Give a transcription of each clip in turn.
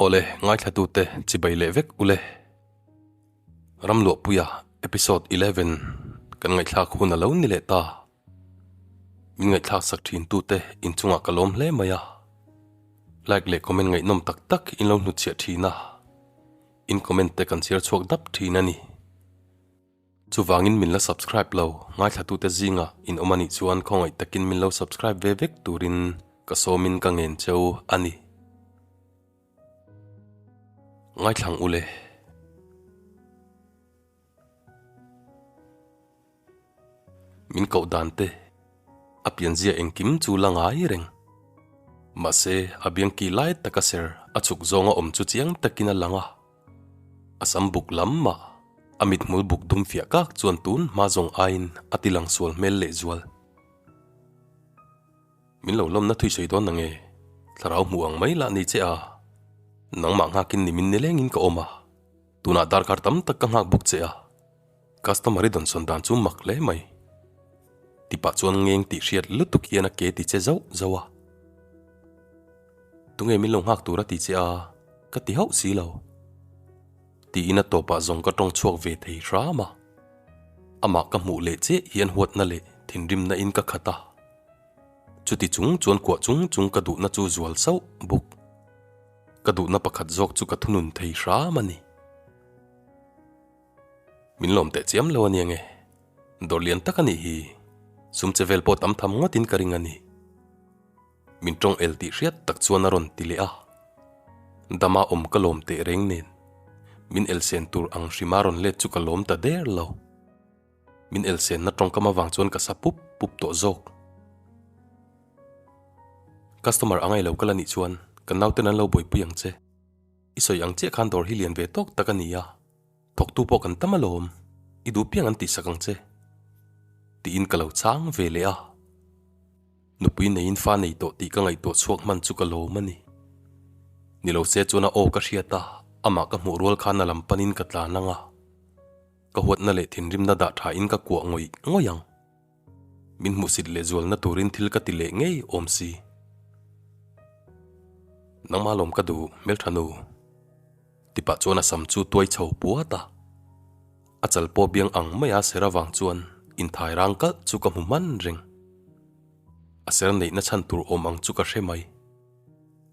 Awle, ngaithlatute chibai leh vek ule. Ramluahpuia episode 11 kan ngaihthlak hun a lo ni leh ta. Min ngaihthlak sak thin tute inchungah ka lawm hle mai a. Like leh comment ngaihnawm tak tak in lo hnutchhiah thin a. In comment te kan chhiar chhuak dap thin a ni. Chuvangin min la subscribe lo, ngaithlatute zingah in awm a nih chuan khawngaih takin min lo subscribe ve vek turin ka sawmin ka ngen cheu a ni. Ngaithlang ule. Min koh dan te, a pianzia engkim chu la ngai reng. Mahse, a biangki lai taka ser a chhuk zawnga awm chu chiang takin a lang a. A sam buk lam mah, a mithmul buk dum fiah kak chuan tun hma zawng aiin a ti lang sual hmel lehzual. Min lo lawmna thui sawi dawn nange, thlarau hmuh ang mai lah ni che a. Nangmah nghakin nimin nilengin ka awm a, tunah darkar tam tak ka nghak bawk che a. Customer i dawnsawn dan chu mak hle mai. Tipah chuan ngeng tih hriat lutuk hian a ke ti che zauh zauh a. Tunge min lo nghak tur a ti che a, ka ti hauh si lo. Tiin a tawpah zawng ka tawng chhuak ve thei hram a. Amah ka hmuh leh chiah hian huatna leh thinrimna in ka khat a. Chuti chung chuan kuah chung chung ka duhna chu zual sauh bawk. Ka duhna pakhat zawk chu ka thunun thei hram a ni. Min lawm teh chiam lo a nia nge. Dawr lian tak a nih hi. Sum che vel pawh tam tham ngawtin ka ring a ni. Min tawng el tih hriat tak chuan a rawn ti leh a. Dama awm ka lawm teh reng nen. Min elsen tur ang hrima rawn let chu ka lawm ta der lo. Min elsenna tawngkam avang chuan ka sa pup pup tawh zawk. Customer a ngailo ka la nih chuan kan nauten an lo buaipui ang che. I sawi ang chiah khan dawr hi lian ve tawk tak a ni a, thawktu pawh kan tam alawm, i duh piang an tihsak ang che. Tiin ka lo chang ve leh a. Nupui neiin fa nei tawh tih ka ngaihtuah chhuak hman chu ka lawm a ni. Ni lo se chuan a aw ka hriat a, amah ka hmuh rual khan a lam panin ka tlan ang a. Ka huatna leh thinrimna dah thain ka kuah ngawih ngawih ang. Min hmuhsit leh zualna turin thil ka ti leh ngei awm si. Nangmah lawm ka duh hmeltha nu. Tipah chuan a sam chu tuai chho puat a. A chal pawh biang ang mai a ser avang chuan inthai rang kalh chu ka hmu hman reng. A ser neihna chhan tur awm ang chu ka hre mai.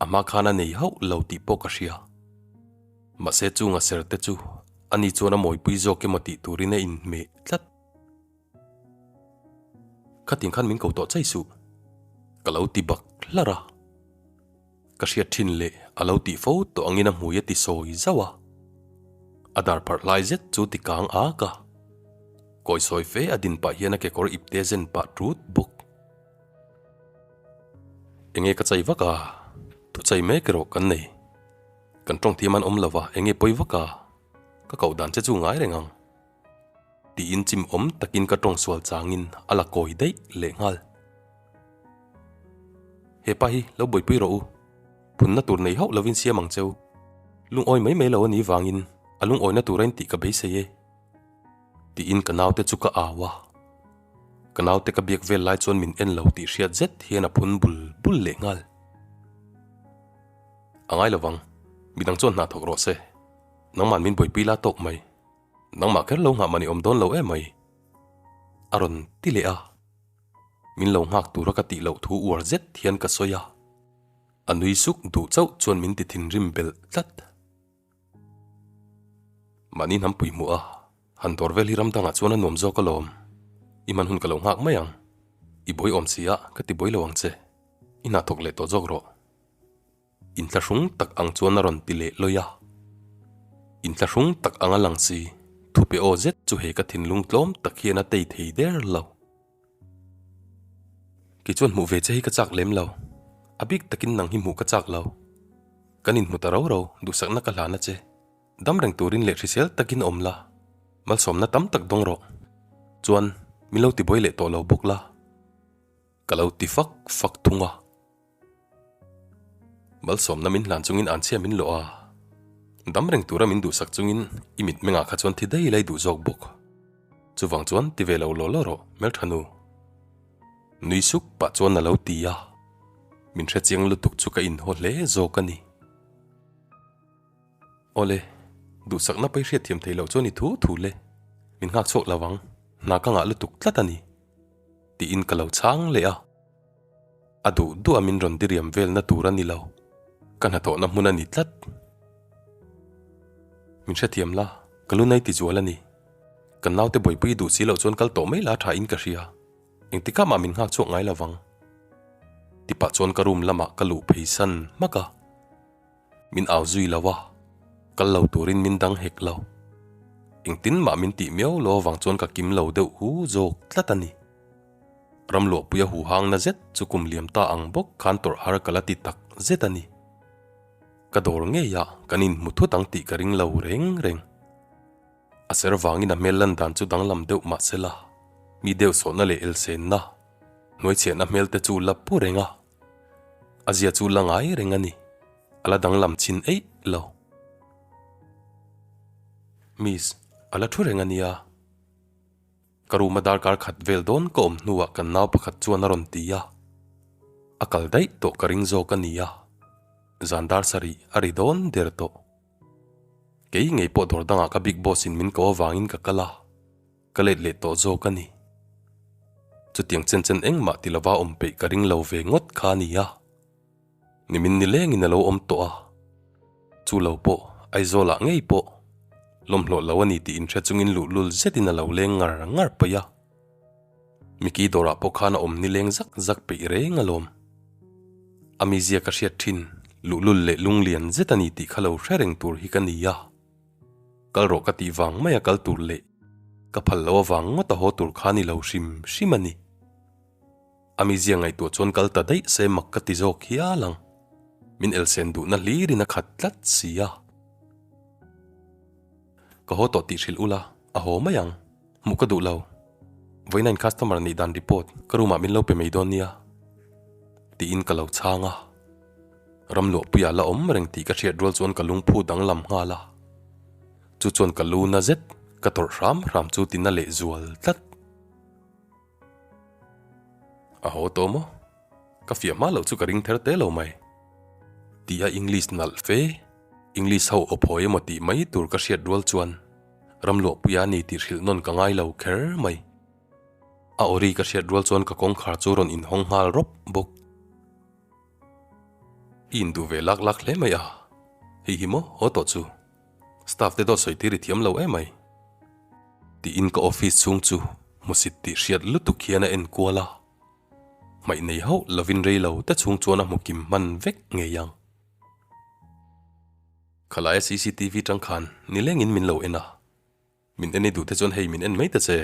A hma khan a nei hauh lo tih pawh ka hria. Mahse chunga ser te chu ani chuan a mawipui zawk emaw tih turin a inhmeh tlat. Khatin khan min ko tawh chai suh, ka lo ti bak hlar a. Ka hriat thin leh a lo tih fo tawh angin a hmui a ti sawi zauh a. A dar pharh hlai zet chu ti kang ak a. Kawi sawi fe a din pah hian a kekawr ipte zen pah tut bawk. Enge ka chai vak a, thu chai mek erawh kan nei. Kan tawng thiam an awm lo va, enge pawi vak a, ka koh dan che chu ngai reng ang. Tiin chim awm takin ka tawng sual changin a la kawi daih lehnghal. He pa hi lo buaipui rawh u, phunna tur nei hauh lovin siam ang cheu. Lungawi mai mai lo a nih vangin a lungawina tura in tih ka beisei e. Tiin ka naute chu ka au a. Ka naute ka biak vel lai chuan min en lo tih hriat zet hian a phun bul bul lehnghal. A ngai lovang, midang chuan hna thawk rawh se. Nangman min buaipui la tawk mai. Nangmah kher lo nghah mah ni awm dawn lo em mai. A rawn ti leh a. Min lo nghak tura ka tih loh thu uar zet hian ka sawi a. A nui suk duh chauh chuan min ti thinrim belh tlat. Mahni hnam pui hmuh a, han dawr vel hi ram dangah chuan a nuam zawk alawm. I hman hun ka lo nghak mai ang. I buai awm si a, ka ti buai lo ang che. I hna thawk leh tawh zawk rawh. Inthlahrung tak ang chuan a rawn ti leh lawi a. Inthlahrung tak ang a lang si, thupe aw zet chu he ka thinlung tlawm tak hian a tei thei der lo. Kei chuan hmuh ve che hi ka chak lem lo, a bik takin nang hi hmuh ka chak lo. Kan inhmu ta ro ro, duhsakna ka hlan a che. Dam reng turin leh hrisel takin awm la, malsawmna tam tak dawng rawh. Chuan, min lo tibuai leh tawh lo bawk la. Ka lo ti fak fak thung a. Malsawmna min hlan chungin anchhia min lawh a, dam reng tura min duhsak chungin i mitmengah kha chuan thi daih lai duh zawk bawk. Chuvang chuan ti ve lo law law rawh hmeltha nu. Nui suk pah chuan a lo ti a, min hrechiang lutuk chu ka inhaw hle zawk a ni. Awle, duhsakna pawi hriatthiam theih loh chuan i thu thu le, min nghak chhuak lo ang, hna ka ngah lutuk tlat a ni, tiin ka lo chhang leh a. A duh duh a min rawn diriam velna tur a ni lo, ka hnathawhna hmun a ni tlat. Min hrethiam la, ka lu nai tizual a ni. Kan naute buaipui duh si loh chuan kal tawh mai la tha in ka hria. Engtikah mah min nghak chhuak ngai lo vang. Tipah chuan ka room lamah ka luh phei san hmak a. Min au zui lo a, kal lo turin min dang hek lo. Engtin mah min tih miau lo avang chuan ka kim lo deuh hu zawk tlat a ni. Ramluahpuia huhangna zet chu kum liam ta ang bawk khan tawrh har ka la ti tak zet a ni. Ka dawr ngeiah kan inhmu thut ang tih ka ring lo reng reng. A ser vangin a hmel lan dan chu danglam deuh mah sela, mi deuh sawhna leh elsenna, hnuaichhiahna hmel te chu la pu reng a. A zia chu la ngai reng a ni, a la danglam chin eih lo. Miss, a la thu reng a nia. Ka room a darkar khat vel dawn ka awm hnuah kan nau pakhat chuan a rawn ti a, a kal daih tawh ka ring zawk a nia, zan dar sarih a ri dawn der tawh. Kei ngei pawh dawr dangah ka big boss in min ko avangin ka kal a, ka let leh tawh zawk a ni. Chutiang chen chen engmah ti lova awm peih ka ring lo ve ngawt kha a nia. Nimin ni lengin a lo awm tawh a, chu lo pawh Aizawlah ngei pawh lawmhlawh lo a ni tih inhre chungin luhlul zetin a lo leng ngar ngar paih a. Mickey dawrah pawh khan a awm ni leng zak zak peih reng alawm. A mizia ka hriat thin luhlul leh lunglian zet a ni tih kha lo hre reng tur hi ka ni a. Kal rawh ka tih vang maia kal tur leh ka phal loh avang ngawt a haw tur kha ni lo hrim hrim a ni. A mizia ngaihtuah chuan kal ta daih se mak ka ti zawk hial ang. Min elsen duhna hlirin a khat tlat si a. Ka haw tawh tih hrilh ula, a haw mai ang. Hmuh ka duh lo. Vawiinain customer nih dan report ka room ah min lo pe mai dawn nia. Tiin ka lo chhang a. Ramluahpuia la awm reng tih ka hriat rual chuan ka lungphu danglam nghal a. Chu chuan ka lu na zet ka tawrh hram hram chu tina leh zual tlat. A haw tawh maw? Ka fiah hma loh chu ka ring ther te lo mai. Tih a English nalh fe, English ho aw phawi emaw tih mai tur ka hriat rual chuan Ramluahpuia a ni tih hrilh nawn ka ngai lo kher mai. A aw ri ka hriat rual chuan ka kawngkhar chu rawn inhawng nghal rawp bawk. I induh ve lak lak hle mai a, hei hi maw haw tawh chu. Staff te dawt sawi tir i thiam lo emai. Tiin ka office chhung chu hmusit tih hriat lutuk hian a en kual a, hmaih nei hauh lovin rei lo te chhung chuan a hmu kim hman vek ngei ang. Khalaia cctv tang khan nilengin min lo en a, min en i duh te chuan hei min en mai ta che,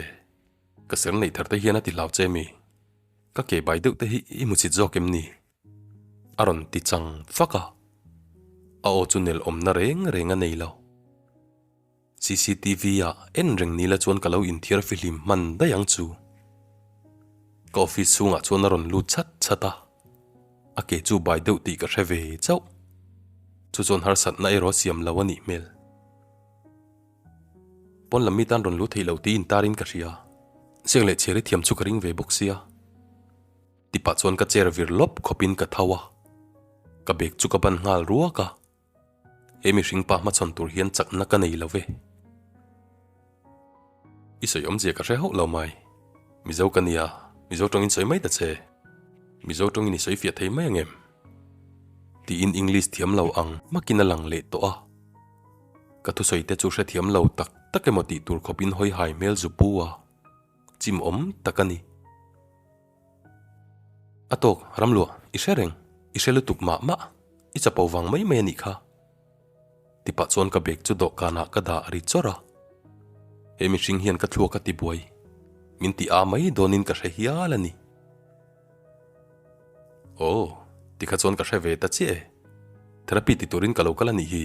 ka ser neih thar te hian a ti hlau che mi, ka ke bai deuh te hi i hmuchit zawk em ni? A rawn ti chang fak a, a aw chu nel awmna reng reng a nei lo. Cctv ah en reng nila chuan ka lo inthiar fihlim hman daih ang chu. Ka office chhungah chuan a rawn lut chat chat a, a ke chu bai deuh tih ka hre ve chauh. Chu chuan harsatna erawh a siam lo a nih hmel. Pawn lam mi tan rawn lut theih lo tiin tarin ka hria. Ziak leh chhiar i thiam chu ka ring ve bawk sia. Tipah chuan ka chair vir lawp khawpin ka tho a, ka bag chu ka ban nghal ruak a. He mihring pa hmachhawn tur hian chakna ka nei lo ve. I sawi awmzia ka hre hauh lo mai. Mizo ka nia, Mizo tawngin sawi mai ta che. Mizo tawngin i sawi fiah thei mai ang em? Tiin English thiam lo ang hmakin a lang leh tawh a. Ka thusawi te chu hrethiam lo tak tak emaw tih tur khawpin hawi hai hmel zu pu a, chim awm tak a ni. A tawk, Ramluah, i hre reng, i hre lutuk mah mah, i chapo vang mai mai a nih kha. Tipah chuan ka bag chu dawhkanah ka dah ri chawrh a. He mihring hian ka thluak a tibuai, min ti a mai dawnin ka hre hial a ni. Aw, tikha chuan ka hre ve ta chiah e. Therapy ti turin ka lo kal a nih hi.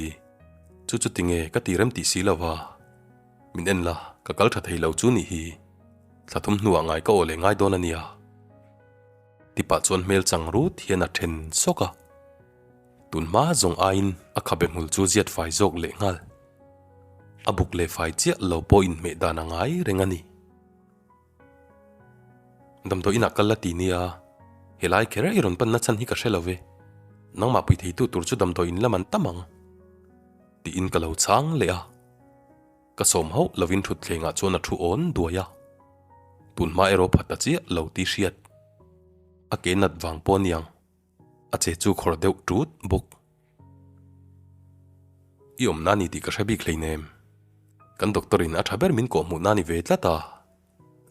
Chu chu tinge ka ti rem tih si lo va. Min en la, ka kal tha thei lo chu nih hi. Thla thum hnuah ngai ka aw leh ngai dawn a nia. Tipah chuan hmel chang rut hian a then sawk a. Tun hma zawng aiin a khabe hmul chu ziat fai zawk leh nghal. A buk leh fai chiah lo pawh inhmeh dan a ngai reng a ni. Damdawi inah kal la ti nia, helai kher i rawn panna chhan hi ka hre lo ve. Nangmah pui theitu tur chu damdawi in lam an tam ang. Tiin ka lo chhang leh a. Ka sawm hauh lovin thutthlengah chuan a thu awn duai a. Tun hma erawh pha ta chiah lo tih hriat. A ke nat vang pawh aniang. A che chu khawr deuh tut bawk. I awmna ni tih ka hre bik hleinem. Kan doctor in a tha ber min kawh hmuhna ni ve tlat a.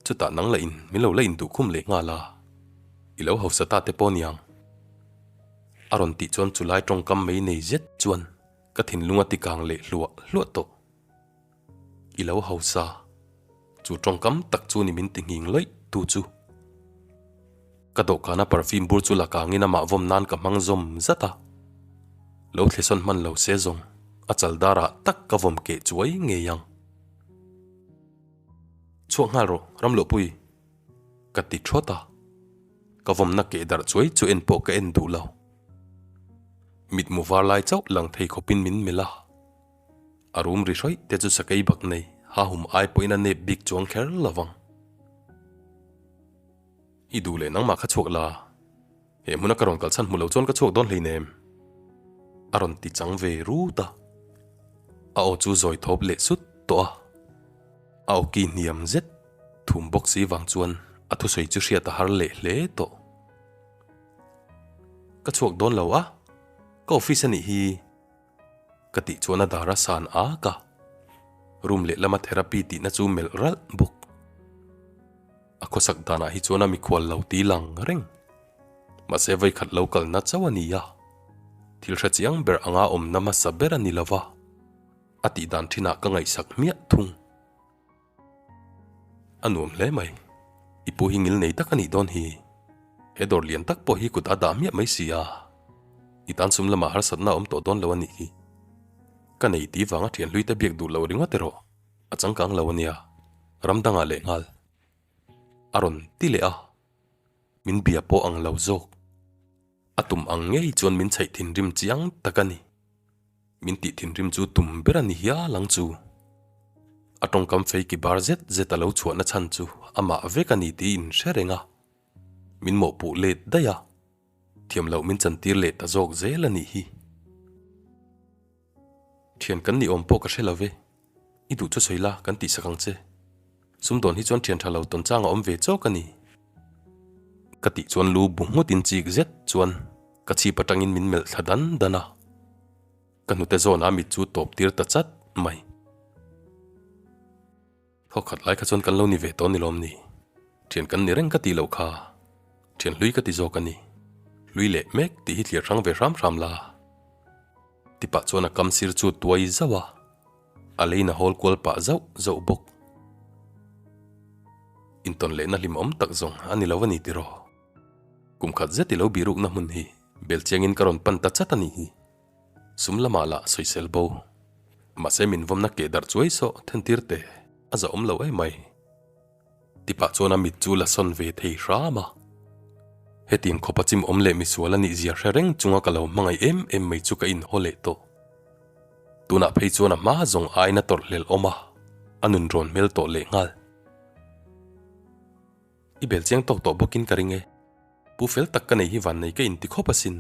Chutah nang la in min lo la induh khum leh nghal a. I lo hausa ta te pawh aniang. A rawn tih chuan chulai tawngkam mei nei zet chuan ka thinlung a tikang leh hluah hluah tawh. I lo hausa. Chu tawngkam tak chu ni min ti nghing lawih tu chu. Ka dawhkana perfume bur chu la kangin amah vawm nan ka hmang zawm zat a. Lo thlesawn hman lo se zawng a chal darah tak ka vawm keh chuai ngei ang. Chhuak nghal rawh Ramluahpui. Ka ti thawt a. Ka vawmna keh darh chuai chu en pawh ka en duh lo. Mitmu var lai chauh lang thei khawpin min melh a. A rum ri hrawih te chu sakei bak nei ha hum ai pawhin a nep bik chuang kher lo vang. I duh leh nangmah kha chhuak la, he hmuna ka rawn kal chhan hmu lo chuan ka chhuak dawn hleinem. A rawn ti chang ve rut a. A aw chu zawi thawp leh sut tawh a. A aw ki hniam zet thum bawk si vang chuan a thusawi chu hriat a har leh hle tawh. Ka chhuak dawn lo a, ka office a nih hi. Ka tih chuan a dar a san ak a, room lehlama therapy tihna chu melh ralh bawk. A khawsak danah hi chuan a mikhual lo ti lang reng. Mahse vawikhat lo kalna chauh a ni a, thil hre chiang ber anga awmna hmasa ber a ni lova, a tih dan thinah ka ngaihsak hmiah thung. A nuam hle mai. I pu hi ngil nei tak a nih dawn hi. He dawr lian tak pawh hi kut a dah hmiah mai si a. I tan sum lamah harsatna a awm tawh dawn lo a nih hi. Ka nei tih vanga thian hlui te biak duh loh ringawt erawh a changkang lo a nia. Ram dangah leh nghal. A rawn ti leh a. Min bia pawh ang lo zawk. A tum ang ngei chuan min chhaih thinrim chiang tak a ni. Min tih thinrim chu tum ber a ni hial ang chu. A tawngkam fei ki bar zet zet a lo chhuahna chhan chu amah vek a ni tih in hre reng a. Min mawhpuh let daih a, thiam loh min chantir leh ta zawk zel a nih hi. Thian kan ni awm pawh ka hre lo ve. I duh chu sawi la, kan tihsak ang che. Sumdawn hi chuan thian tha lo tawn chang a awm ve chawk a ni. Ka tih chuan lu bu nghut in chik zet chuan ka chhip atangin min melh thla dan dan a. Ka hnute zawnah mit chu tawp tir ta chat mai. Thawkhat lai kha chuan kan lo ni ve tawh ni lawm ni? Thian kan ni reng ka tih loh kha. Thian hlui ka ti zawk a ni. Hlui leh mek tih hi thlir hrang ve hram hram la. Tipah chuan a kam sir chu tuai zauh a, a leiin a hawl kual pah zauh zauh bawk. Intawn lehna hlimawm tak zawng a ni lo a ni tiraw? Kum khat zet i lo bihrukna hmun hi belchiangin ka rawn pan ta chat a nih hi. Sum lamah lah sawisel bo. Mahse min vawmna keh darh chuai sawh thentir teh a zahawm lo em mai. Tipah chuan a mit chu la sawn ve thei hram a. Hetiang khawpa chim awm leh misual a nih zia hre reng chunga ka lo hmangaih em em mai chu ka inhaw leh tawh. Tunah phei chuan a hma zawng aiin a tawrh hlelh awm a, a nun rawn hmel tawh leh nghal. I bel chiang tawk tawh bawkin ka ring e. Pu fel tak ka nei hi vannei ka inti khawp asin.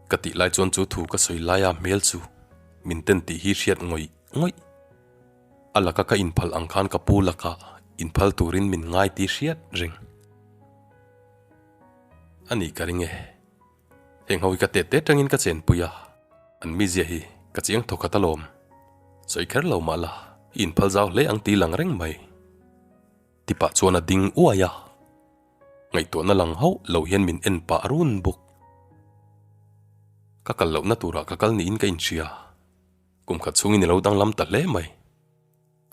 Ka tih lai chuan chu thu ka sawi laia hmel chu min ten tih hi hriat ngawih ngawih. A laka ka inphal ang khan ka pu lakah inphal turin min ngai tih hriat reng a nih ka ring e. Heng ho hi ka tet tet tangin ka chenpui a, an mizia hi ka chiang thawkhat alawm. Sawi kher lo mah la, i inphal zau hle ang tih lang reng mai. Tipah chuan a ding uai a, ngaihtuahna lang hauh lo hian min en pah run bawk. Ka kal lohna turah ka kal niin ka inhria. Kum khat chhungin i lo danglam ta hle mai.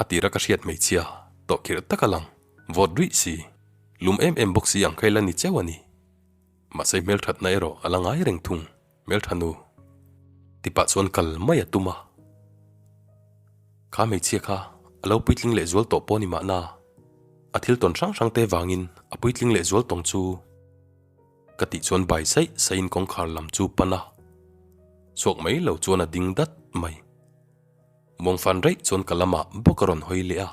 A tira ka hriat hmeichhia tawh khirh tak a lang, vawt ruih si, lum em em bawk si ang kha i la ni cheu a ni. Mahse hmelthatna erawh a la ngai reng thung, hmeltha nu. Tipah chuan kal mai a tum a. Kha hmeichhia kha a lo puitling leh zual tawh pawh ni mahna, a thil tawn hrang hrang te vangin a puitling leh zual tawng chu. Ka tih chuan bai saih saihin kawngkhar lam chu pan a, chhuak mai lo chuan a ding dat mai. Muangfan raih chuan ka lamah bawk a rawn hawi leh a.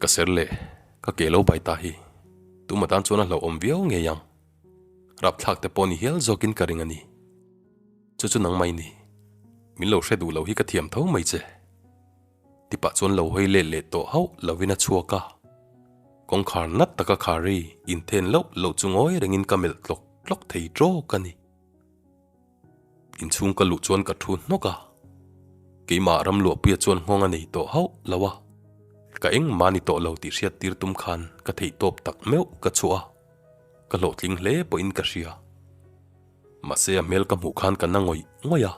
Ka ser leh ka ke lo bai ta hi tuma tan chuan a hlauhawm viau ngei ang. Rapthlak te pawh ni hial zawkin ka ring a ni. Chu chu nangmah i ni. Min lo hre duh lo hi ka thiam tho mai che. Ti pah chuan lo hawi let leh tawh hauh lovin a chhuak a. Kawngkhar nat taka khar i inthen loh loh chu ngawi rengin ka melh tlawk tlawk thei tawk a ni. Inchhung ka luh chuan ka thu hnawk a, keimah Ramluahpuia chuan nghawng a nei tawh hauh lo a, ka engmah ni tawh lo tih hriat tir tum khan ka theihtawp tak meuh ka chhuah a, ka hlawhtling hle pawhin ka hria. Mahse a hmel ka hmuh khan ka na ngawih ngawih a,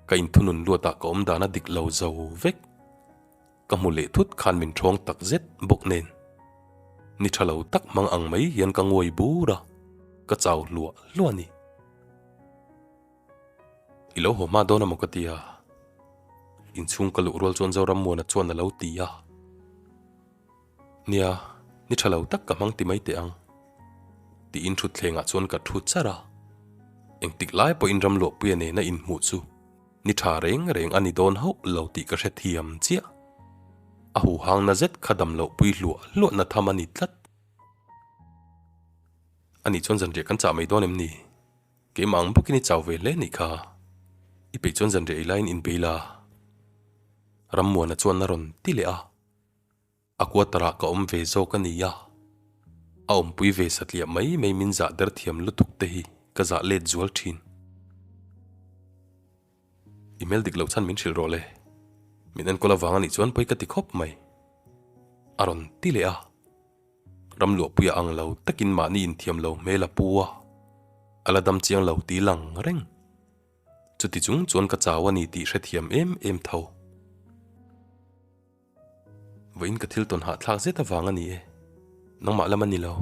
ka inthunun luatah ka awm dan a dik lo zo vek. Ka hmu leh thut khan min ṭhawng tak zet bawk nen. Ni ṭha lo tak hmang ang mai hian ka nguai bur a, ka chau hluah hluah a ni. I lo haw hma dawn a maw ka ti a? Inchhung ka luh rual chuan Zorammuana chuan a lo ti a. Nia, ni ṭha lo tak ka hmang ti mai teh ang. Tiin ṭhutthlengah chuan ka ṭhu char a. Engtik lai pawhin Ramluahpuia nena inhmuh chu Ni tha reng reng a ni dawn hauh lo tih ka hre thiam chiah. A huhangna zet kha dam loh pui hluah hluahna tham a ni tlat. Ani chuan zanriah kan chah mai dawn em ni? Keimah ang bawkin i chau ve hle nih kha. I peih chuan zanriah ei laiin inbei la. Rammuana chuan a rawn ti leh a. A quarter-ah ka awm ve zawk a nia. A awmpui ve satliah mai mai min zah der thiam lutuk te hi ka zah let zual thin. I hmel dik loh chhan min hrilh rawh le. Min enkawl avang a nih chuan pawi ka ti khawp mai. A rawn ti leh a. Ramluahpuia ang lo takin mahni inthiam lo hmel a pu a. A la dam chiang lo ti lang reng. Chuti chung chuan ka chau a ni tih hrethiam em em tho. Vawiin ka thil tawn hahthlak zet avang a ni e. Nangmah lam a ni lo.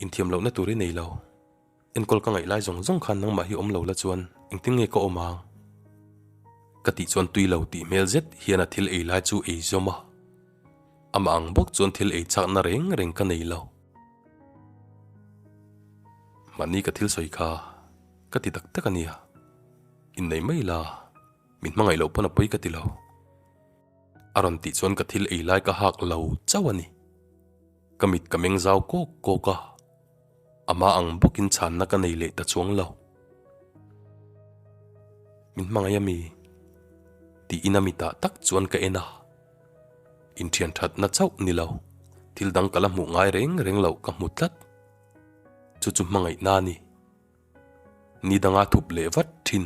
Inthiam lohna tur i nei lo. Enkawl ka ngaih lai zawng zawng khan nangmah hi awm lo la chuan engtin nge ka awm ang? Ka tih chuan tui lo tih hmel zet hian a thil ei lai chu ei zawm a. Amah ang bawk chuan thil ei chakna reng reng ka nei lo. Mahni ka thil sawi kha ka ti tak tak a nia. Innei mai la, min hmangaih loh pawn a pawi ka ti lo. A rawn tih chuan ka thil ei lai ka hak lo chauh a ni. Ka mit ka meng zau kawk kawk a, amah ang bawkin chhanna ka nei leh ta chuang lo. Min hmangaih a mi? Tiin a mitah tak chuan ka en a. Inthian thatna chauh ni lo, thil dang ka la hmuh ngai reng reng loh ka hmu tlat. Chu chu hmangaihna a ni. Ni danga thup leh vat thin.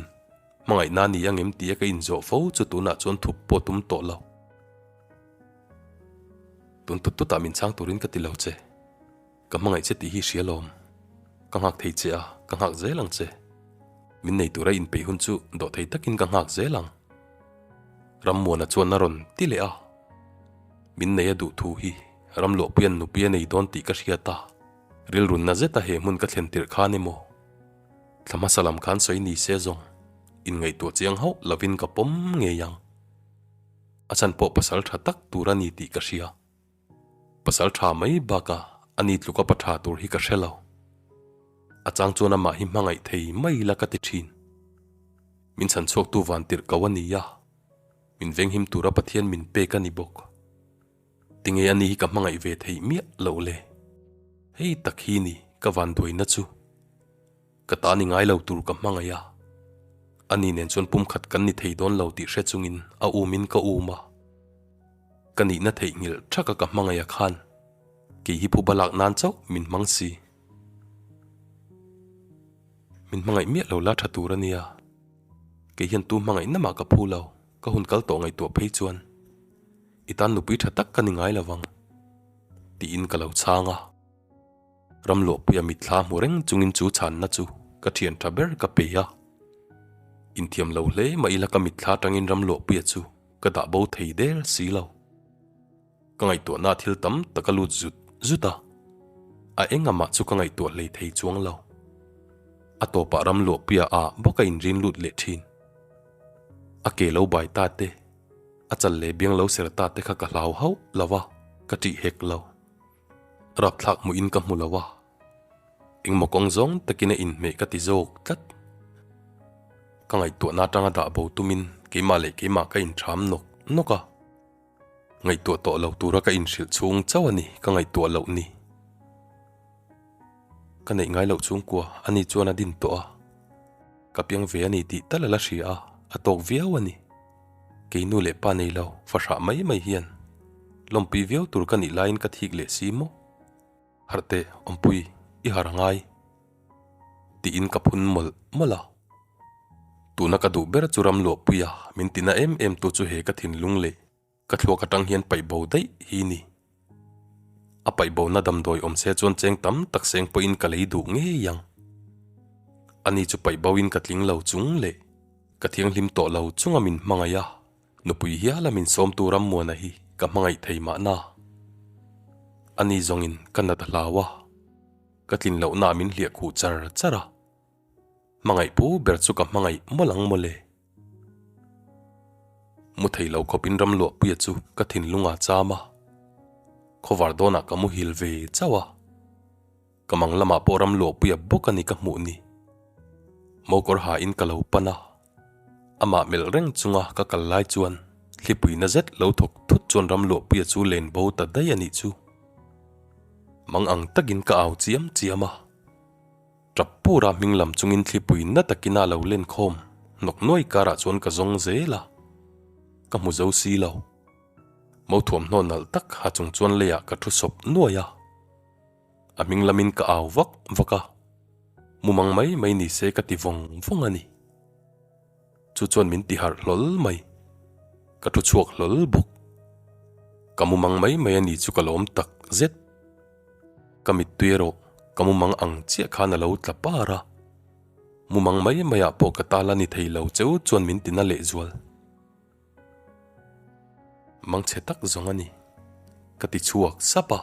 Hmangaihna ni angem tia ka inzawh fo chu tunah chuan thup pawh tum tawh lo. Tun tut tutah min chhang turin ka ti lo che. Ka hmangaih che tih hi hria lawm. Ka nghak thei che a, ka nghak zel ang che. Min nei tura inpeih hun chu dawh thei takin ka nghak zel ang. Rammuana chuan a rawn ti leh a. Min nei a duh thu hi Ramluahpuia'n nupui a nei dawn tih ka hriat a. Rilrunna zeta he hmun ka thlen tirh khan emaw, thla hmasa lam khan sawi ni se zawng, inngaihtuah chiang hauh lovin ka pawm ngei ang. A chhan pawh pasal tha tak tur a ni tih ka hria. Pasal tha mai bakah a ni tluka pa tha tur hi ka hre lo. A chang chuan amah hi hmangaih thei mai la ka ti thin. Min chhan chhuaktu van tirh ko a ni a, min venghim tura Pathian min pek a ni bawk. Tinge ani hi ka hmangaih ve theih miah loh le? Hei tak hi ni ka vanduaina chu. Ka ta ni ngai lo tur ka hmangaih a. Ani nen chuan pumkhat kan ni thei dawn lo tih hre chungin a umin ka um a. Ka nihna theihnghilh thaka ka hmangaih a khan kei hi phuba lak nan chauh min hmang si. Min hmangaih miah lo la tha tur a nia. Kei hian tu hmangaihna mah ka phu lo, ka hun kal tawh ngaihtuah phei chuan. I tan nupui tha tak ka ni ngai lo vang, tiin ka lo chhang a. Ramluahpuia mitthla hmu reng chungin chu chhanna chu ka thian tha ber ka pe a. Inthiam lo hle mah ila ka mitthla atangin Ramluahpuia chu ka dah bo thei der si lo. Ka ngaihtuahna thil tam tak a lut zut zut a, a eng amah chu ka ngaihtuah hlei thei chuang lo. A tawpah Ramluahpuia ah bawk a inrin lut leh thin. A ke lo bai ta te. A chal leh biang lo ser ta te kha ka hlau hauh lo a, ka ṭih hek lo. Rapthlak hmuhin ka hmu lo a, engmaw kawng zawng takin a inhmeh ka ti zawk tlat. Ka ngaihtuahna atanga dah bo tumin keimah leh keimah ka inṭham nawk nawk a, ngaihtuah tawh lo tura ka inhrilh chhung chauh a ni ka ngaihtuah loh ni. Ka neih ngai loh chhungkua ani chuan a din tawh a, ka piang ve a ni tih tal a la hria a. a tawk viau a ni. Kei nu leh pa nei lo, fahrah mai mai hian lawmpui viau tur ka nih laiin ka thik leh si maw? Harh teh, Awmpui, i harh a ngai. Tiin ka phun mawlh mawlh a. Tuna ka duh ber chu ram luahpuia min tina em em tu chu he ka thinlung leh ka thluak atang hian paih bo daih hi ni. A paih bona damdawi awm se chuan cheng tam tak seng pawhin ka lei duh ngei ang. Ani chu paih bo in ka tling lo chung leh ka thianghlim tawh lo chunga min hmangaih a, nupui hiala min sawmtu Rammuana hi ka hmangaih thei mahna. Ani zawngin ka nat a hlau a, ka tlin lohnaah min hliah khuh char char a. Hmangaih pu ber chu ka hmangaih mawlh ang mawle. Mu thei lo khawpin ram luahpuia chu ka thinlung a cham a, khawvar dawnah ka muhil ve chauh a, ka mang lamah pawh ram luahpuia bawk a ni ka hmuh ni. Mokawr hain ka lo pan a, amah melh reng chunga ka kal lai chuan thlipui na zet lo thawk thut chuan ram luahpuia chu len bo ta daih a nih chu. Mang ang takin ka au chiam chiam a. Tap pura hming lam chungin thlipui na takin a lo len khawm hnawk nuai karah chuan ka zawng zel a, ka hmu zo si lo. Mo thuamhnaw nalh tak ha chung chuan leiah ka thu sawp nuai a, a hming lamin ka au vak vak a, mumang mai mai ni se ka ti vawng vawng a ni. Chu chuan min ti harh hlawl mai, ka thu chhuak hlawl bawk. Ka mumang mai mai a ni chu ka lawm tak zet. Ka mittui erawh ka mumang ang chiah khan a lo tla par a, mumang mai maiah pawh ka tal a ni thei lo cheu chuan min tina lehzual. Mangchhe tak zawng a ni, ka ti chhuak sap a.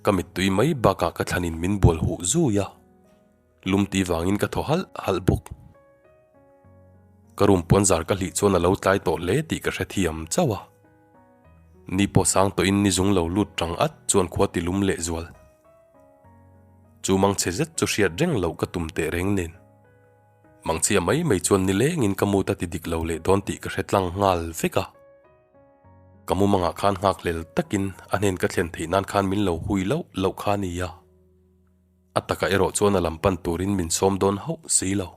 Ka mittui mai bakah ka thlanin min bual huh zui a. Lum ti vangin ka thaw halh halh bawk. Ka room pawn zar ka hlih chuan a lo tlai tawh hle tih ka hrethiam chauh a. Ni pawh sang tawhin ni zung lo lut tang at chuan khua ti lum leh zual. Chu mangchhe zet chu hriat reng loh ka tum teh reng nen. Mangchhia mai mai chuan nilengin ka mut a ti dik lo leh dawn tih ka hre tlang nghal vek a. Ka mumangah khan nghakhlel takin a hnen ka thlen theih nan khan min lo hui loh loh kha a nia. A takah erawh chuan a lam pan turin min sawm dawn hauh si lo.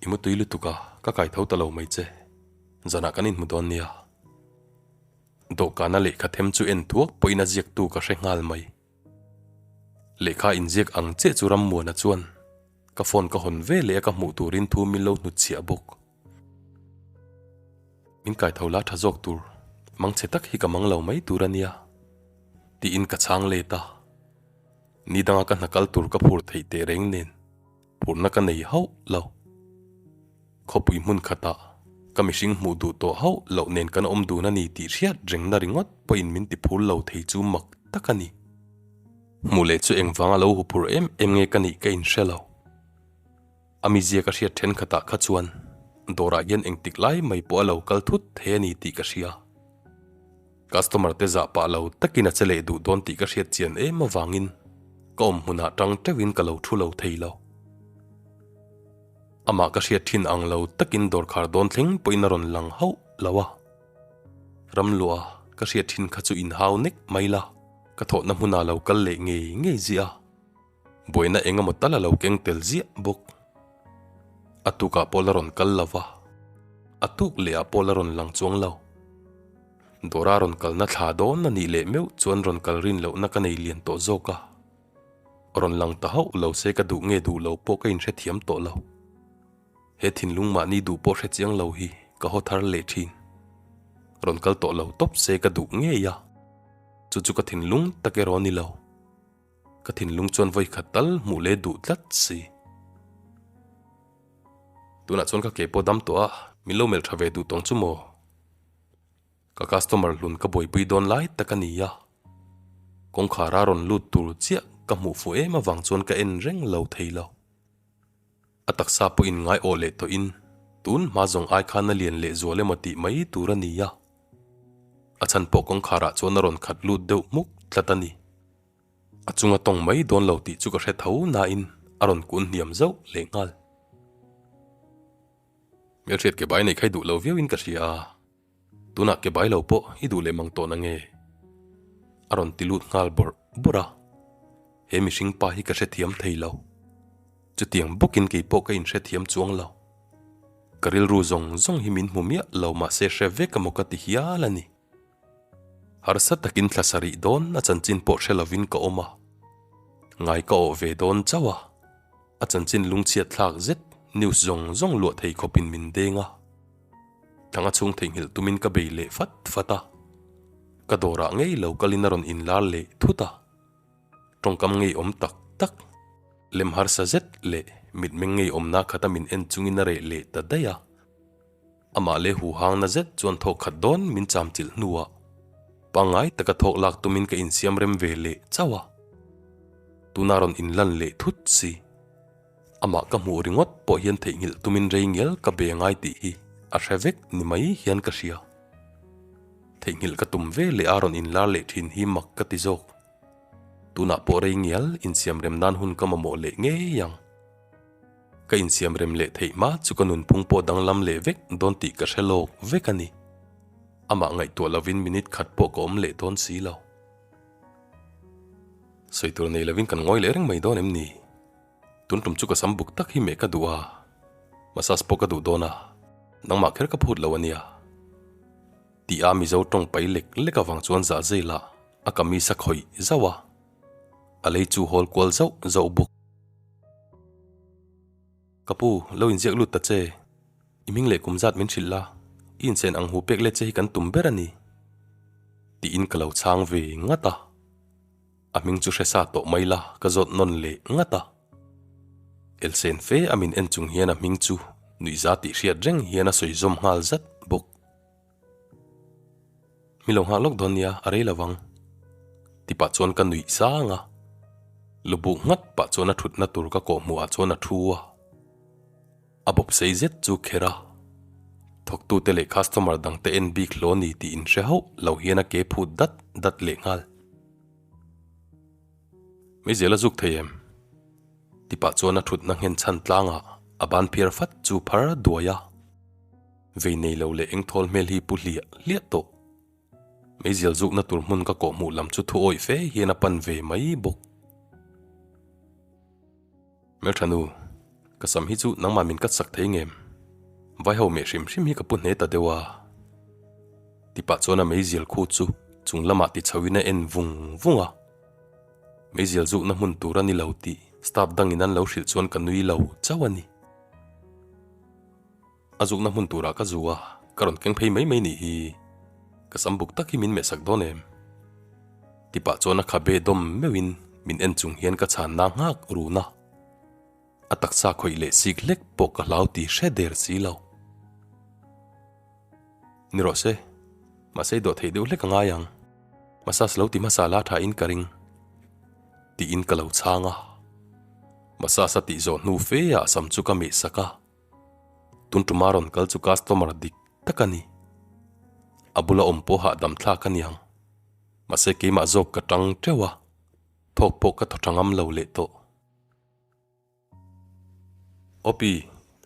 I mutui lutuk a, ka kai tho ta lo mai che. Zanah kan inhmu dawn nia. Dawhkana lehkha them chu en thuak pawhin a ziaktu ka hre nghal mai. Lehkha inziak ang chiah chu Rammuana chuan ka phone ka hawn ve leh a ka hmuh turin thu min lo hnutchhiah bawk. Min kai tho la tha zawk tur, mangchhe tak hi ka mang lo mai tur a nia, tiin ka chhang let a. Ni danga ka hna kal tur ka phur theih teh reng nen phurna ka nei hauh lo. Khawpui hmun khatah ka mihring hmuh duh tawh hauh loh nen kan awm dun a ni tih hriat rengna ringawt pawhin min ti phur lo thei chu mak tak a ni. Hmuh leh chu engvanga lo huphur em em nge ka nih ka inhre lo. A mizia ka hriat thenkhatah kha chuan dawrah hian engtik lai mai pawh a lo kal thut thei a ni tih ka hria. Customer te zah pah lo takin a che leh duh dawn tih ka hriat chian em avangin ka awm hmunah tang teuhin ka lo thu lo thei lo. Amah ka hriat thin ang lo takin dawrkhar dawn thleng pawhin a rawn lang hauh lo a. Ramluah ka hriat thin kha chu inhau nek mai la, ka thawhna hmunah lo kal leh ngei ngei ziah a. Buaina eng emaw tal a lo keng tel ziah bawk. A tukah pawh la rawn kal lo va, a tuk lehah pawh la rawn lang chuang lo. Dawra rawn kalna thla dawn a nih leh meuh chuan rawn kal rin lohna ka nei lian tawh zawk a. Rawn lang ta hauh lo se ka duh nge duh lo pawh ka inhrethiam tawh lo. He thinlung mahni duh pawh hre chiang lo hi ka haw thar leh thin. Rawn kal tawh lo tawp se ka duh ngei a, chu chu ka thinlung tak erawh a ni lo. Ka thinlung chuan vawi khat tal hmuh leh duh tlat si. Tunah chuan ka ke pawh dam tawh a, min lo melh tha ve duh tawng chu maw? Ka customer hlun ka buaipui dawn lai tak a ni a, kawngkhar a rawn lut tur chiah ka hmuh fuh em avang chuan ka en reng lo thei lo. A taksa pawh in ngai awh leh tawhin tun hma zawng ai khan a lian leh zual emaw tih mai tur a ni a. A chhan pawh kawngkharah chuan a rawn khat lut deuh hmuk tlat a ni. A chunga tawng mai dawn lo tih chu ka hre tho nain a rawn kun hniam zauh leh nghal. Hmelhriat ke bai nei khai duh lo viauin ka hria a, tunah ke bai lo pawh i duh leh mang tawh na nge? A rawn ti lut nghal bawrh bawrh a, he mihring pa hi ka hrethiam thei lo. Chutiang bawkin kei pawh ka inhrethiam chuang lo. Ka rilru zawng zawng hi min hmu miah lo mahse hre vek emaw ka ti hial a ni. Harsa takin thla sarih dawn a chanchin pawh hre lovin ka awm a. Ngai ka awh ve dawn chauh a, a chanchin lungchhiat thlak zet news zawng zawng luah thei khawpin min deng a. Thanga chhung theihnghilh tumin ka bei leh fat fat a. Ka dawrah ngei lo kalin a rawn inlar leh thut a. Tawngkam ngeiawm tak tak, lem harsa zet leh mitmeng ngeiawmna khata min en chungin a reh leh ta daih a. Amah leh huhangna zet chuan thawk khat dawn min cham chilh hnuah pangngai taka thawk lak tumin ka insiam rem ve leh chauh a. Tuna rawn inlan leh thut si. Amah ka hmuh ringawt pawh hian theihnghilh tumin rei ngial ka be ngai tih hi a hre vek ni mai hian ka hria. Theihnghilh ka tum ve leh a rawn inlar leh thin hi mak ka ti zawk. Tunah pawh rei ngial insiam rem nan hun ka mamawh leh ngei ang. Ka insiam rem leh theih hma chu ka nunphung pawh danglam leh vek dawn tih ka hre lawk vek a ni. Amah ngaihtuah lovin minute khat pawh ka awm leh dawn si lo. Sawi tur nei lovin kan ngawi leh reng mai dawn em ni? Tun tum chu ka sam buk tak hi meh ka duh a, massage pawh ka duh dawn a, nangmah kher ka phut lo a nia. Tih a Mizo tawng pai lek lek avang chuan zah zel a, a kamis a khawih zauh a, a lei chu hawl kual zauh zauh bawk. Ka pu, lo inziak lut ta che. I hming leh kum zat min hrilh la, i inchen ang hu pek let che hi kan tum ber a ni. Tiin ka lo chhang ve ngat a. A hming chu hre sa tawh mai la, ka zawt nawn leh ngat a. Elsen fe a min en chung hian a hming chu nuihza tih hriat reng hian a sawi zawm nghal zat bawk. Mi lo nghah lawk dawn nia, a rei lo vang. Ti pah chuan ka nuih sang a. Lu buh nghat pah chuan a thutna tur ka kawh hmuhah chuan a thu a. A bawp sei zet chu kher a. Thawktute leh customer dangte en bik hlaw ni tih inhre hauh lo hian a ke phut dat dat leh nghal. Meizial a zuk thei em? Ti pah chuan a thutna nghen chhan tlangah a ban phiar fat chu phar duai a. Vei nei lo leh eng thawl hmel hi pu hliah hliah tawh. Meizial zukna tur hmun ka kawh hmuh lam chu thu awih fe hian a pan ve mai bawk. Hmelthanu, ka sam hi chu nangmah min kat sak thei ngem? Vai ho meh hrim hrim hi ka pu hne ta deuh a. Ti pah chuan a meizial khu chu chung lamah ti chhoin a en vung vung a. Meizial zukna hmun tur a ni lo tih staff dangin an lo hrilh chuan ka nui lo chauh a ni. A zukna hmun turah ka zu a, ka rawn keng phei mai mai nih hi. Ka sam buk tak hi min mehsak dawn em? Ti pah chuan a khabe dawm meuhin min en chung hian ka chhanna nghak run a. A taksa khawih leh sik hlek pawh ka hlau ti hre der si lo. Ni rawh se, mahse i dawh theih deuh hlek a ngai ang. Massage lo ti hmasa la tha in ka ring. Tiin ka lo chhang a. Massage a tih zawh hnu fe ah sam chu ka mehsak a. Tun tuma rawn kal chu customer dik tak a ni. A bula awm pawh hahdam thlak a niang. Mahse keimah zawk ka tang teuh a, thawk pawh ka thaw tha ngam lo leh tawh. Opi,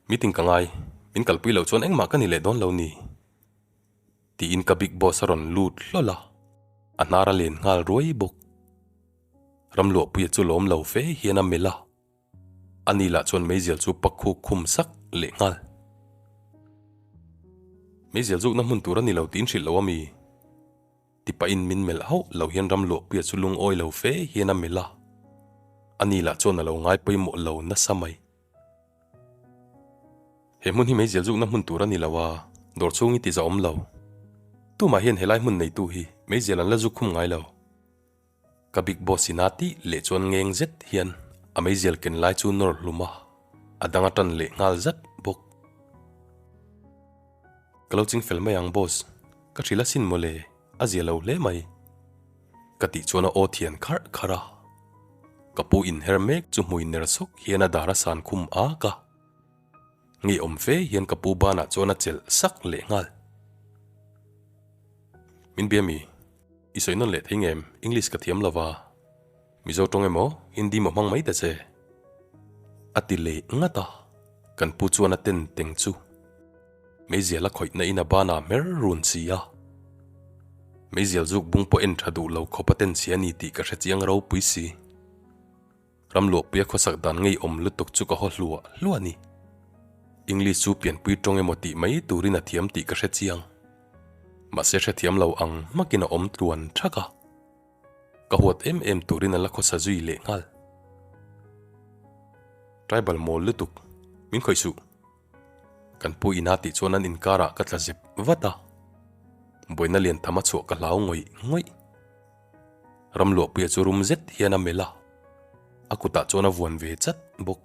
meeting ka ngai, min kalpui loh chuan engmah ka ni leh dawn lo ni. Tiin ka big boss a rawn lut hlawl a, a hnar a len nghal ruai bawk. Ramluahpuia chu lawm lo fe hian a melh a. Ani lah chuan meizial chu pak khuk khum sak leh nghal. Meizial zukna hmun tur a ni lo tiin hrilh lo a mi? Ti pahin min melh hauh lo hian Ramluahpuia chu lungawi lo fe hian a melh a. Ani lah chuan a lo ngai pawimawh lo nasa mai. He hmun hi meizial zukna hmun tur a ni lo a, dawr chhung i ti zahawm lo. Tumah hian helai hmun neitu hi meizial an la zuk khum ngai lo. Ka big boss in a tih leh chuan ngeng zet hian a meizial ken lai chu nawr hlum a, a dang a tan leh nghal zat bawk. Ka lo ching fel mai ang boss, ka hrilh asin mawle, a zia lo hle mai. Ka tih chuan a aw thian kharh kharh a. Ka pu inher mek chu hmui ner sawk hian a dar a san khum ak a. Ngeiawm fe hian ka pu banah chuan a chelh sak leh nghal. Min bia mi? I sawi nawn leh thei ngem? English ka thiam lova, Mizo tawng emaw Hindi maw hmang mai ta che? A ti leh ngat a, kan pu chuan a ten teng chu meizial a khawihna in a banah hmer run si a. Meizial zuk bung pawh en tha duh lo khawp a ten si a ni tih ka hre chiang ropui si. Ramluahpuia khawsak dan ngeiawm lutuk chu ka haw hluah hluah a ni. English chu pianpui tawng emaw tih mai turin a thiam tih ka hre chiang. Mahse hrethiam lo ang hmakin a awm tluan thak a. Ka huat em em turin a la khawsa zui leh nghal. Tribal mawl lutuk, min khawih suh. Kan pu ina tih chuan an inkarah ka tla zep vat a. Buaina lian tham a chhuah ka hlau ngawih ngawih. Ramluahpuia chu rum zet hian a melh a, a kutah chuan a vuan ve chat bawk.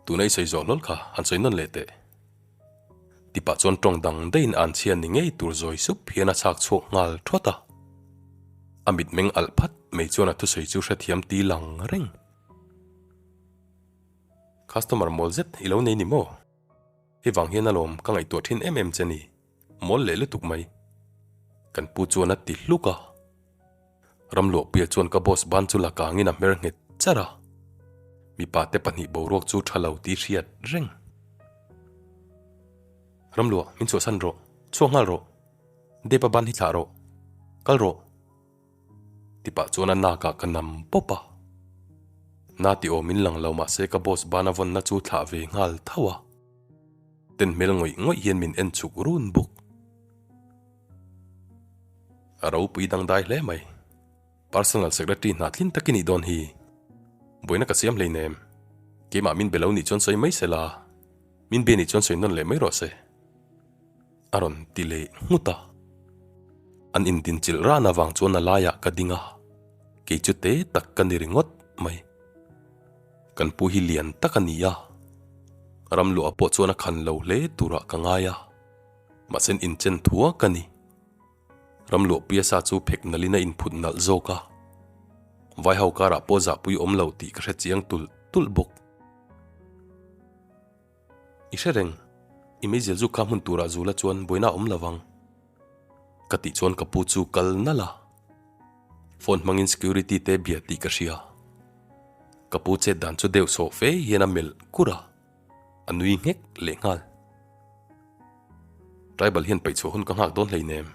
Tuna i sawi zawh hlawl kha han sawi nawn leh teh. Tipah chuan tawng dang daihin an chhia ni ngei tur zawi sup hian a chhak chhuak nghal thawt a. A mitmeng alh phat mai chuan a thusawi chu hrethiam ti lang reng. Customer mawl zet i lo nei ni maw? Hei vang hian alawm ka ngaihtuah thin em em che ni. Mawl leh lutuk mai. Kan pu chuan a ti hluk a. Ramluahpuia chuan ka boss ban chu la kangin a hmer nghet char a. Mipa te pahnih boruak chu tha lo tih hriat reng. Ramluah, min chhuahsan rawh. Chhuak nghal rawh. Depa ban hi thlah rawh. Kal rawh. Tipah chuan a nakah ka nam pawp a. Na ti awm in lang lo mahse ka boss ban a vawnna chu thlah ve nghal tho a. Ten hmel ngawih ngawih hian min en chhuk run bawk. A ropui dangdai hle mai. Personal secretary hna tlin tak i nih dawn hi. Buaina ka siam hleinem. Keimah min be lo nih chuan sawi mai se la. Min be nih chuan sawi nawn leh mai rawh se. A rawn ti leh nghut a. An indinchilh ran avang chuan a laiah ka ding a, kei chu te tak ka ni ringawt mai. Kan pu hi lian tak a ni a, ram luah pawh chuan a khan lo hle turah ka ngai a, mahse inchen thua ka ni. Ram luahpuia sa chu phek nalhin a inphut nalh zawk a, vai ho karah pawh zahpui awm lo tih ka hre chiang tulh tulh bawk. I hre reng, i meizial zuk kha hmun turah zula chuan buaina a awm lo vang. Ka tih chuan ka pu chu kal nalh a, phone hmangin security te bia tih ka hria. Ka pu chet dan chu deuh sawh fe hian a melh kur a, a nui nghek leh nghal. Tribal hian paihchhuah hun ka nghak dawn hleinem,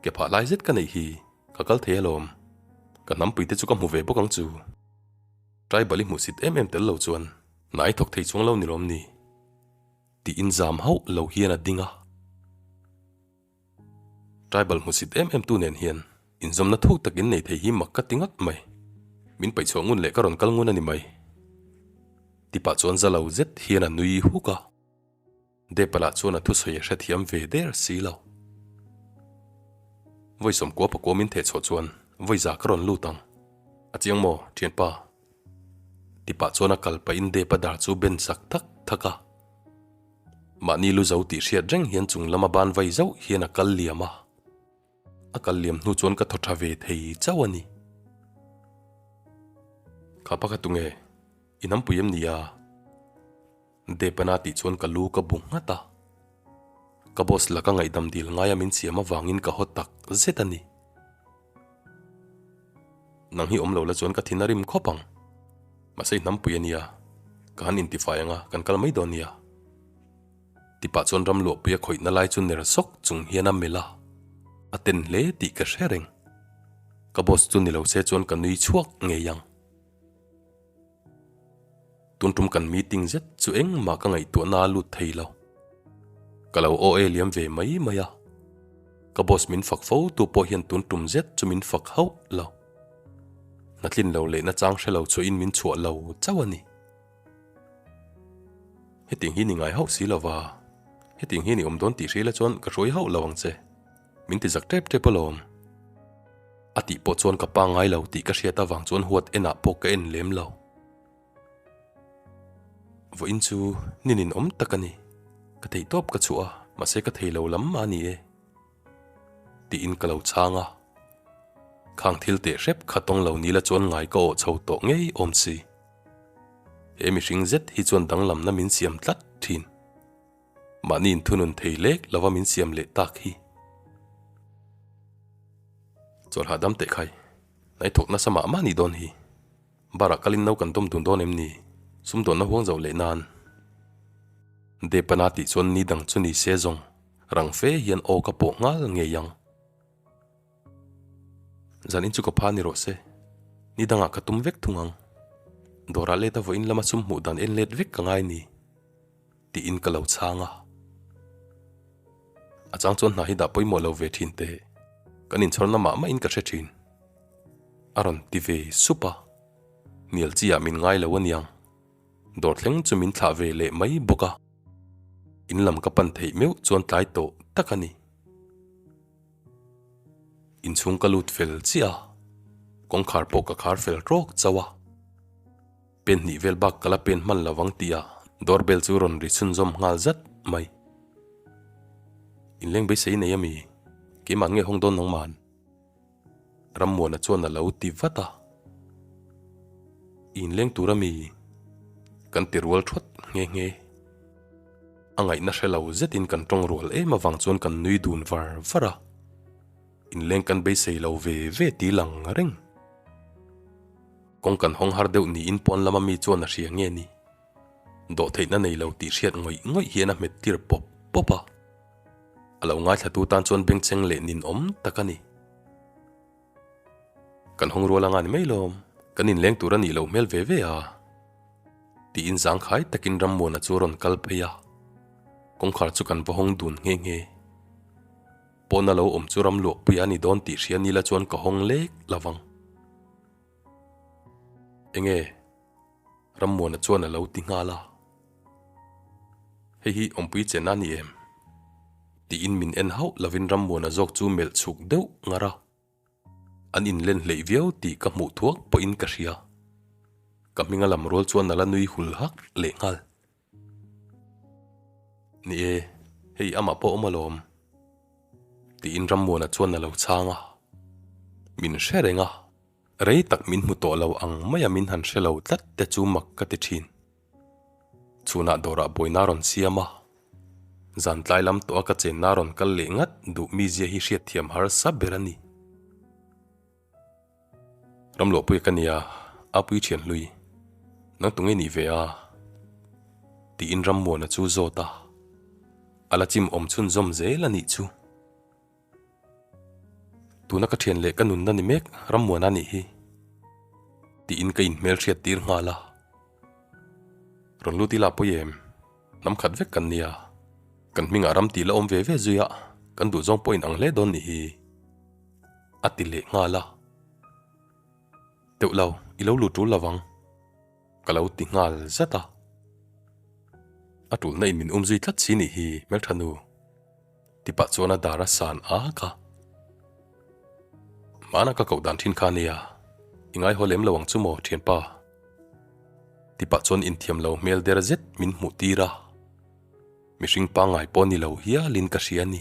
ke phah lai zet ka neih hi ka kal thei alawm, ka hnampui te chu ka hmu ve bawk ang chu. Tribal i hmuhsit em em tel lo chuan hna i thawk thei chuang lo ni lawm ni? Tiin zam hauh lo hian a ding a. Tribal hmuhsit em em tu nen hian inzawmna thuk tak in nei thei hi mak ka ti ngawt mai. Min paihchhuah ngun leh ka rawn kal ngun a ni mai. Tipah chuan za lo zet hian a nui huk a. Depala chuan a thusawi a hrethiam ve der si lo. Vawi sawmkua pakua min theh chhuah chuan vawi za ka rawn lut ang. A chiang maw, thianpa? Tipah chuan a kal pahin Depa dar chu ben sak thak thak a. Mahni lu zo tih hriat reng hian chung lama ban vai zauh hian a kal liam a. A kal liam hnu chuan ka thaw tha ve thei chauh a ni. Kha pa kha tunge? I hnampui em ni a? Depana tih chuan ka lu ka bu nghat a. Ka boss laka ngaihdam dil ngaia min siam avangin ka haw tak zet a ni. Nang hi awm lo la chuan ka thin a rim khawp ang. Mahse i hnampui a nia, ka han intifai ang a, kan kal mai dawn nia. Tipah chuan ram luahpui a khawihna lai chu ner sawk chung hian a melh a, a ten hle tih ka hre reng. Ka boss chu ni lo se chuan ka nui chhuak ngei ang. Tun tum kan meeting zet chu engmah ka ngaihtuahna a lut thei lo. Ka lo aw e liam ve mai mai a. Ka boss min fak fo tu pawh hian tun tum zet chu min fak hauh lo. Hna tlin lo leh nachang hre lo chuahin min chhuah lo chauh a ni. Hetiang hi ni ngai hauh si lova, hetiang hi ni awm dawn tih hrila chuan ka hruai hauh lo ang che. Min ti zak tep tep alawm. A tih pawh chuan ka pa ngai lo tih ka hriat avang chuan huat enah pawh ka en lem lo. Vawiin chu ninin awm tak a ni. Ka thei tawp ka chhuah a, mahse ka thei lo lam a ni e. Tiin ka lo chhang a. Khang thil teh hrep kha tawng lo nila chuan ngai ka awh chho tawh ngei awm si. He mihring zet hi chuan danglamna min siam tlat thin. Mahni inthunun thei lek lova min siam leh tak hi. Chawlh hahdam teh khai. Hnai thawk nasa mah mah nih dawn hi. Bar ah kalin no kan dawm dun dawn em ni? Sumdawnna huang zauh leh nan. Depana tih chuan ni dang chu ni se zawng rang fe hian aw ka pawh nghal ngei ang. Zan in chu ka pha ni rawh se. Ni dangah ka tum vek thung ang. Dawrah let a vawiin lama sum hmuh dan en let vek ka ngai ni. Tiin ka lo chhang a. A chang chuan hna hi dah pawimawh lo ve thin teh. Kan inchhawrna mah mahin ka hre thin. A rawn ti ve sup a. Hnial chi ah min ngai lo aniang. Dawr thleng chu min thlah ve leh mai bawk a. In lam ka pan theih meuh chuan tlai tawh tak a ni. Inchhung ka lut fel chiah a, kawngkhar pawh ka khar fel rawk chauh a. Pen hnih vel bak ka la pen hman lo vang tih a door bell chu rawn ri chhunzawm nghal zat mai. Inleng beisei nei a mi? Keimah nge hawng dawn nangman? Rammuana chuan a lo ti vat a. I inleng tur a mi? Kan ti rual thawt nghe nghe. A ngaihna hre lo zetin kan tawng rual em avang chuan kan nui dun var var a. Inleng kan beisei lo ve ve ti lang reng. Kawng kan hawng har deuh niin pawn lama mi chuan a hria nge ni? Dawhtheihna nei lo tih hriat ngawih ngawih hian a hmet tir pawp pawp a. A lo ngaithlatu tan chuan bengchheng leh ninawm tak a ni. Kan hawng rual anga ni mai lawm, kan inleng tur a nih loh hmel ve ve a. Tiin zangkhai takin Rammuana chu a rawn kal phei a, kawngkhar chu kan va hawng dun nghe nghe. Pawna lo awm chu Ramluahpuia a ni dawn tih hria nila chuan ka hawng lek lo vang. Enge? Rammuana chuan a lo ti nghal a. Hei hi awmpui chen a ni em? Tiin min en hauh lovin Rammuana zawk chu melh chhuk deuh ngar a. An inlen hleih viau tih ka hmuh thuak pawhin ka hria. Ka hminga lam rual chuan a la nui hul hak leh nghal. Ni e, hei amah pawh awm alawm. Tiin Rammuana chuan a lo chhang a. Min hre reng a. Rei tak min hmu tawh lo ang maia min han hre lo tlat te chu mak ka ti thin. Chhunah dawrah buaina rawn siam a, zan tlai lam tawha ka chenna rawn kal leh ngat duh mizia hi hriatthiam harsa ber a ni. Ramluahpuia ka nia, Apui thian hlui, nang tunge nih ve a? tiin Rammuana chu zawt a, a la chim awm chhunzawm zel a nih chu. Tuna ka thian leh ka nunna ni mek Rammuana nih hi tiin ka inhmelhriat tir nghal a. Rawn lut ila pawi em? Hnam khat vek kan nia. Kan hmingah ram tih la awm ve ve zui a, kan duhzawng pawh inang hle dawn nih hi a ti leh nghal a. Teuh lo, i lo lut tul lovang ka lo ti nghal zat a. A tulna in min umzui tlat si nih hi hmeltha nu. Ti pah chuan a dar a san ak a. Hmana ka koh dan thin kha nia, i ngaihaw lem lo ang chu maw thianpa? Ti pah chuan inthiam lo hmel der zet min hmuh tir a. Mihring pangngai pawh ni lo hialin ka hria a ni.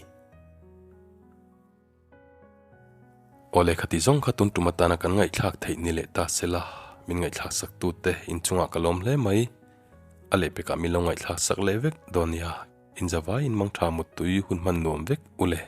Aw lehkha tih zawng kha tun tum atana kan ngaihthlak theih ni leh ta sela, min ngaihthlak sak tute inchungah ka lawm hle mai. A lehpekah min lo ngaihthlak sak leh vek dawn nia. Inzavaiin mangtha muttui hun hman nuam vek u le.